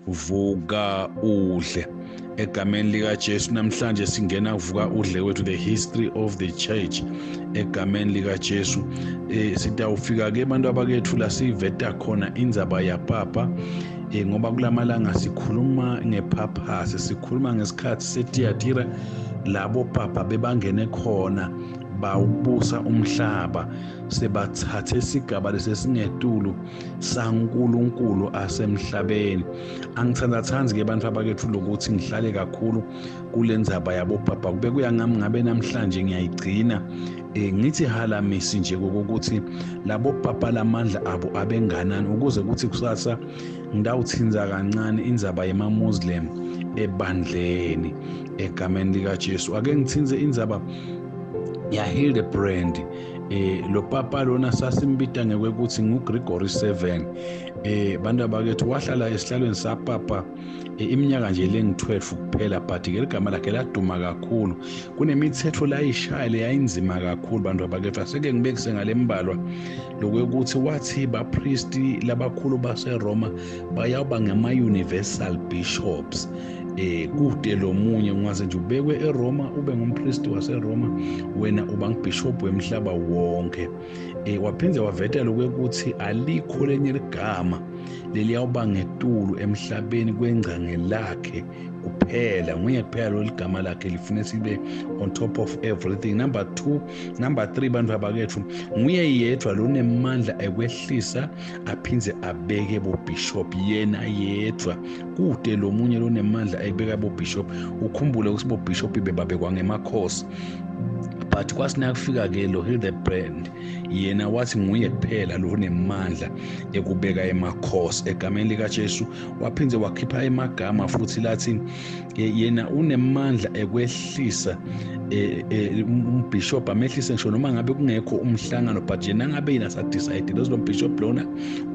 Vuka udle. Egameni lika Jesu namhlanje singena kuvuka udle kwethu, the history of the church. Egameni lika Jesu sitawufika ke abantu abakethu la siveta khona indzaba ya papa, ngoba kulamalanga sikhuluma ngephaphasi, sikhuluma ngesikhathi seTiyatira labo papa bebangene khona bawubusa umhlaba, sebathathe isigaba lesesingetulu saNkulunkulu asemhlabeni. Angithandathandi ke bantu abakethu lokuthi ngihlale kakhulu kulendzaba yabo papa, kube kuya ngami ngabe namhlanje ngiyayigcina. Ngithi halamisi nje ukuthi labo papa lamandla abo abenganani, ukuze kuthi kusasa ngidawuthinza kancane indzaba yema Muslim ebandleni. Egameni lika Jesu ake ngithinze indzaba ya Hildebrand. Lo papa lona sasimbita ngekwekuthi nguGregory 7. Bantu abakethu wahlala esihlalweni sapapa iminyaka nje lengu-12 kuphela, but ke ligama lakhe laduma kakhulu. Kunemithetho layishaya yayinzima kakhulu bantu abakethu. Aseke ngibekise ngalembalwa lokwekuthi wathi bapristi labakhulu baseRoma bayawuba ngama-universal bishops. Kude lomunye ungaze nje ubekwe eRoma ube ngumpristi waseRoma, wena uba ngubishop wemhlaba wonke. Waphindze waveta lokwekuthi alikho lenye ligama leliyawuba ngetulu emhlabeni kwengcange lakhe kuphela, nguye kuphela lo ligama lakhe lifune sibe on top of everything. Number 2, number 3 bantu abakethu, nguye yedwa lonemandla ekwehlisa aphindze abeke bobishop, yena yedwa kude lomunye lonemandla ekubeka bobishop. Ukhumbule ukuthi bobishop bebabekwa ngemakhosi, but kwasina kufika ke lo Hildebrand, yena wathi nguye kuphela lo nemandla ekubeka emakhosi. Egameni lika Jesu waphindze wakhipha emagama futhi lathi yena unemandla ekwehlisa umbishop, amehlise ngisho noma ngabe kungekho umhlangano, but yena ngabe yena sadecide lo bishop lona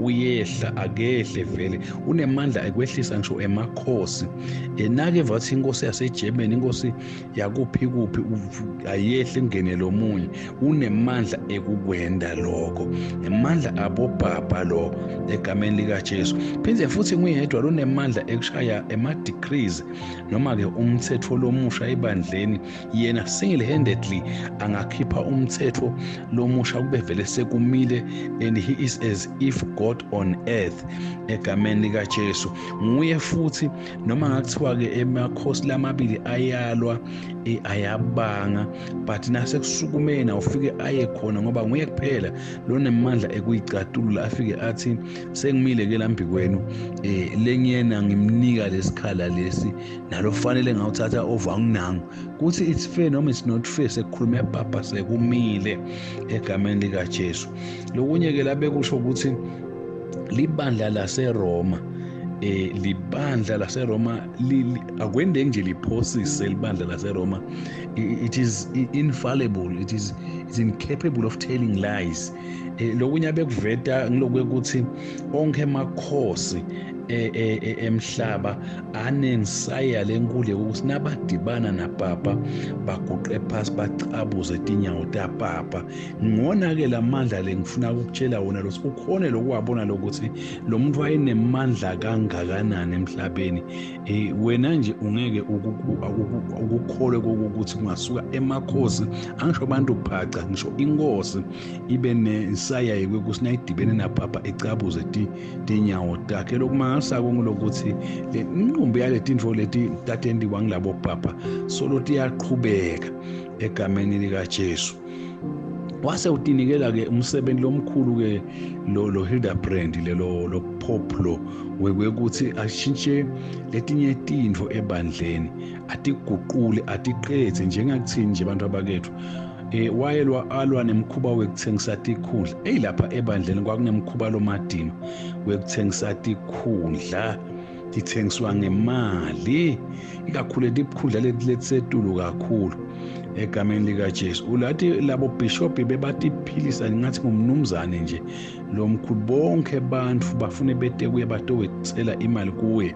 uyehla akehle vele, unemandla ekwehlisa ngisho emakhosi. Nake vathi inkosi yaseGermany, inkosi yakuphi kuphi, ayehle ngene lomunye, unemandla ekukwenda lokho, nemandla abobaba lo egameni lika Jesu. Phindze futhi nguyedwa lonemandla ekushaya ema decrees noma ke umthetho lomusha ebandleni. Yena single handedly angakhipha umthetho lomusha kube vele sekumile, and he is as if God on earth egameni lika Jesu. Nguye futhi noma ngakuthiwa ke emakhosi lamabili ayalwa ayabanga, but nasekusukumeni awufike aye khona, ngoba nguye kuphela lonemandla ekuyicatulula, afike athi sengimile ke lambi kwenu, lengiyena ngimnika lesikhala lesi nalofanele ngawuthatha over anginango kuthi it's fair noma it's not fair, sekukhulume papa sekumile egameni lika Jesu. Lokunye ke labekusho ukuthi libandla laseRoma, libandla laseRoma akwendeki nje liphosise libandla laseRoma, it is infallible, it's incapable of telling lies. Lokunye abekuveta ngilokwekuthi onke emakhosi emhlaba anensaya lenkulu ukuthi nabadibana napapa baguqe phasi bacabuze tinyawo tapapa. Ngona ke lamandla lengifuna ukutshela wona lo ukhone lokuwabona lokuthi lo muntu wayenemandla kangakanani emhlabeni. Wena nje ungeke ukukholwe ukuthi kungasuka emakhosi, angisho abantu phaca, ngisho inkosi ibe nensaya yokuthi nayidibene napapa icabuze tinyawo takhe. Lokumangalisa ngokuthi le inqumbi yale tintfo leti tatendiwa ngilabo papa solo tiyaqhubeka egameni lika Jesu. Wase utinikela ke umsebenzi lomkhulu ke lo Hildebrand lelo lo Pope lo wekuthi ashintshe letinye tintfo ebandleni, atiguqule atiqedze njengakuthini nje abantu abakethu. Wayelwa alwa nemkhuba wekuthengisa tikhundla. Lapha ebandleni kwakunemkhuba lomadima wekuthengisa tikhundla, tithengiswa ngemali, ikakhulu letikhundla letisetulu kakhulu egameni lika Jesu. Ulathi labo bishop bebatiphilisa ngathi ngumnumzane nje lomkhulu, bonke abantu bafune bete kuye batowetsela imali kuye.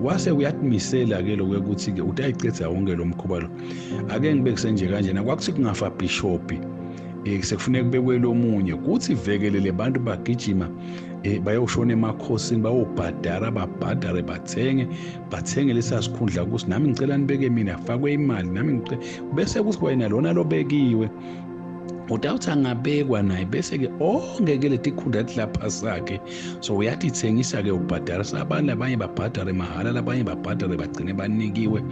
Wase uyatimisela ke lokuthi ke utayicetha wonke lo mkhuba lo. Ake ngibekise nje kanjena, kwakuthi kungafa bishop sekufuneka kubekwe lomunye kuthi vekelele abantu bagijima Bayoshona emakhosini, bayobhadara, babhadare, bathenge lesa sikhundla ukuthi nami ngicela nibeke mina, afakwe imali nami ngicela, bese kuthi kwayena lona lobekiwe utawuthi angabekwa naye, bese-ke onke-ke leti khundla lapha sakhe. So uyatithengisa-ke, ubhadarisa abantu, abanye babhadare mahhala, labanye babhadare bagcine banikiwe.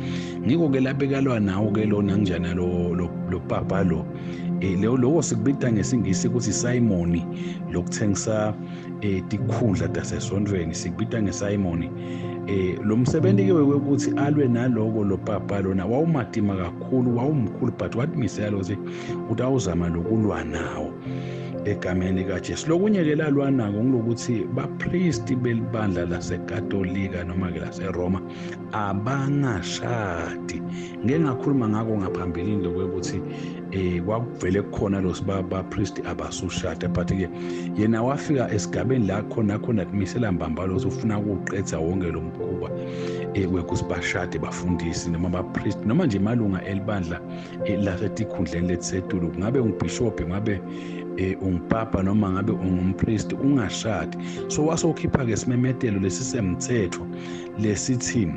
Ngiko-ke labekalwa nawo-ke lona njana lo papa lo. Loko sikubita ngesingisi ukuthi simony, lokuthengisa tikhundla tasesontweni, sikubita ngesimony. Lo msebenzi ke wekuthi alwe naloko lo papa lona wawumatima kakhulu, wawumkhulu, but watimisela ukuthi utawuzama lokulwa nawo egameni likaJesu. Lokunye ke lalwa nako ngilokuthi bapristi belibandla laseKatolika noma ke laseRoma abangashadi. Ngeke ngakhuluma ngako ngaphambilini lokuthi kwakuvele kukhona lo bapristi abasushada, but ke yena wafika esigabeni la khona kumisela mbamba lo ufuna ukuqedza wonke lo mkhuba wekuthi bashade bafundisi noma bapristi noma nje malunga elibandla lasetikhundleni letisetulu, kungabe ungubishop, ngabe ungupapa noma ngabe ungumpriest, ungashadi. So wasokhipha ke simemetelo lesisemthetho lesithi,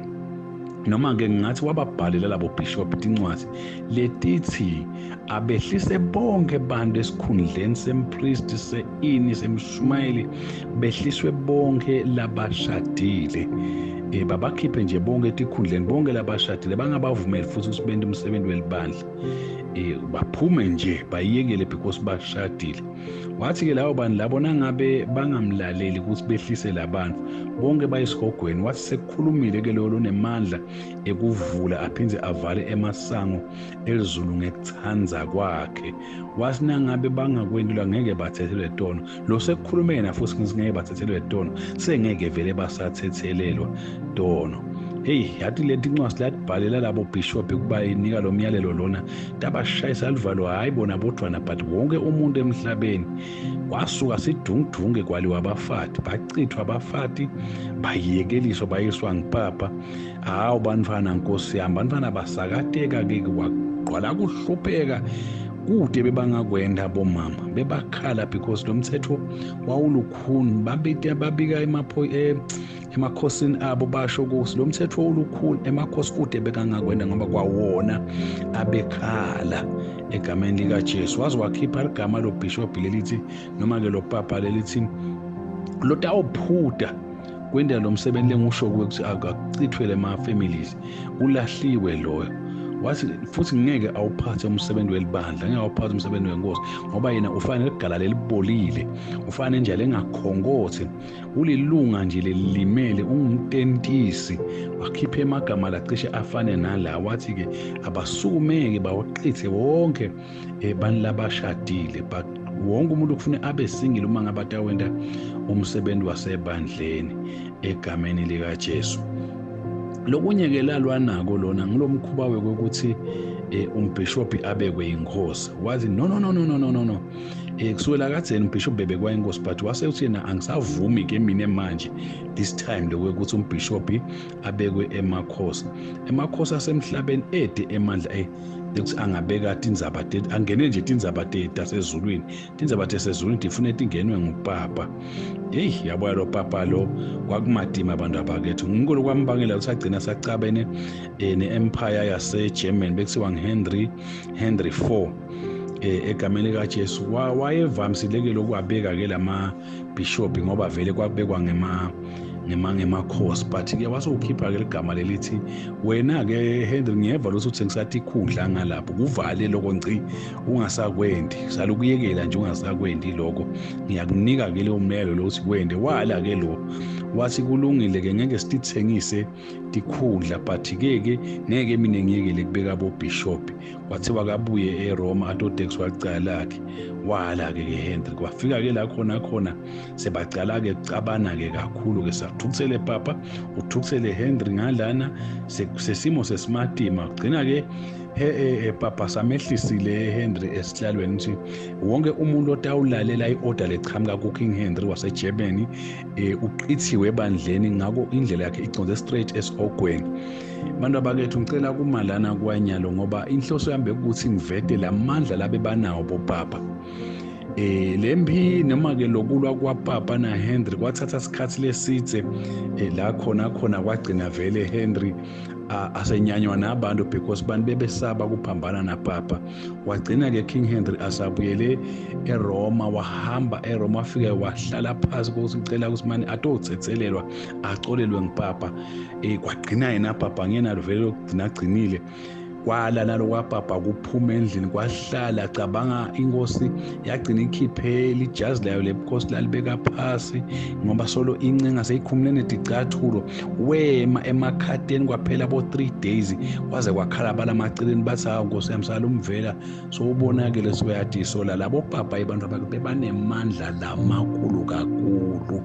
noma ke ngingathi wababhalela labo bishop tincwadi letithi abehlise bonke abantu esikhundleni sempriest, seini, semshumayeli, behliswe bonke labashadile. Babakhiphe nje bonke etikhundleni, bonke labashadile, bangabavumeli futhi ukuthi bente umsebenzi welibandla. Baphume nje bayekele because bashadile. Wathi ke labo bantu labo nangabe bangamlaleli ukuthi behlise labantu bonke bayisigogweni, wathi sekukhulumile ke lo lonemandla ekuvula aphindze avale emasango elizulu ngekuthandza kwakhe. Wathi nangabe bangakwendula ngeke bathethelwe tono. Lo sekukhulume yena futhi ngeke bathethelwe tono, sengeke vele basathethelelwa tono. Hey, yathi leti incwadi latibhalela labo bishop kuba inika lo myalelo lona, tabashayisa livalo, hayi bona bodwana but wonke umuntu emhlabeni. Kwasuka sidungudunge kwaliwa abafati, bachithwa abafati, bayekeliswa bayiswa ngipapa. Hawu bantfwana nkosi yami, bantfwana basakateka ke, kwagqwala kuhlupheka kude bebangakwenda bomama, bebakhala because lo mthetho wawulukhuni. Babika emakhosini abo basho ukuthi lo mthetho olukhulu emakhosi kude bekangakwenda ngoba kwawona abekhala egameni likaJesu. Waze wakhipha igama lo bishop lelithi noma ke lo papa lelithi lotawuphuta kwenda lo msebenzi lengusho ukuthi akuchithwe lema families, ulahliwe loyo. Wathi futhi ngeke awuphathe umsebenzi welibandla, ngeke awuphathe umsebenzi wenkosi, ngoba yena ufana negala lelibolile, ufana nje lengakhonkothi, ulilunga nje lelimele, ungumtentisi. Wakhipha emagama lacishe afane nala, wathi ke abasukumeke bawaqithe wonke bantu labashadile, wonke umuntu kufuna abe single uma ngabe atawenta umsebenzi wasebandleni egameni likaJesu. Lokunye ke lalwa nako lona ngilomkhuba wekuthi umbishop abekwe inkosi. Wathi no no no no no no no, kusukela kadzeni umbishop bebekwa inkosi, but wase uthi yena angisavumi ke mina manje this time lokuthi umbishop abekwe emakhosi. Emakhosi asemhlabeni ede emandla ukuthi angabeka tindzaba angene nje tindzaba tasezulwini, tindzaba tasezulwini tifuna tingenwe ngupapa. Hey, yaboya lo papa lo kwakumadima abantu abakethu. Ngikho kwambangela ukuthi agcina sacabene ne-empire yase-German bekuthiwa ngu-Henry IV egameni likaJesu. Wayevamisileke lokwabeka ke lama bishop ngoba vele kwabekwa ngemakhosi, but ke wasewukhipha ke ligama lelithi wena ke Henry ngiyeva lo uthi ngisathi ikhundla ngalapho, kuvale lokho ngci, ungasakwendi, salukuyekela nje ungasakwendi lokho, ngiyakunika ke leyo myalelo lokuthi kwende. Wala ke lo wathi kulungile ke, ngeke sithengise tikhundla, but ke ke ngeke mina ngiyekele kubeka bo bishop. Kwathiwa kabuye eRoma atodex wacala lakhe, wala ke ke Henry. Kwafika ke la khona khona sebacala ke kucabana ke kakhulu ke, sathukuthele papa, uthukuthele Henry ngalana, sesimo sesimatima. Kugcina ke papa samehlisile Henry esihlalweni ukuthi wonke umuntu otawulalela iorder lechamuka ku King Henry waseGermany uqithiwe ebandleni, ngakho indlela yakhe iconze straight esihogweni. Bantu abakethu ngicela kumalana kwanyalo ngoba inhloso yami bekuthi ngivete lamandla labe banawo bopapa. Lempi noma ke lokulwa kwaPapa na Henry kwathatha isikhathi lesithe la khona kwagcina vele Henry asenyanywa nabantu because bantu bebesaba kuphambana naPapa. Wagcina ke King Henry asabuyele eRoma, wahamba eRoma wafika wahlala phasi kusicela ukuthi manje atothethelelwa acolelwe ngipapa. Kwagcina yena Papa ngena vele lokugcina gcinile kwala nalo kwaPapa kuphuma endlini kwahlala. Cabanga inkosi yagcina ikhiphe ijazi layo lebukhosi lalibeka phasi ngoba solo incenga seyikhumule neticathulo. Wema emakhateni kwaphela bo 3 days kwaze kwakhala balamaceleni bathi hawu nkosi yami salumvela sowubonakele soyadisola. Labo papa abantu bebanemandla lamakhulu kakhulu.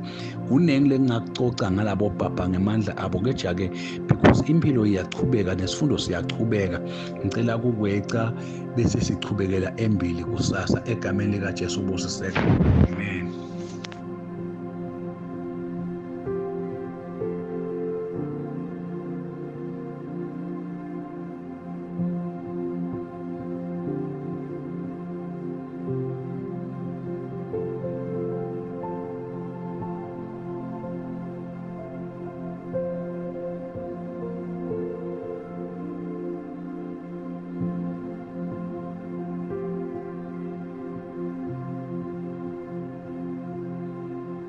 Kunengi lengingakucoca ngalabo papa ngemandla abo kejake because impilo iyachubeka nesifundo siyachubeka. Ngicela kukweca bese sichubekela embili kusasa egameni likaJesu ubusiseke. Amen.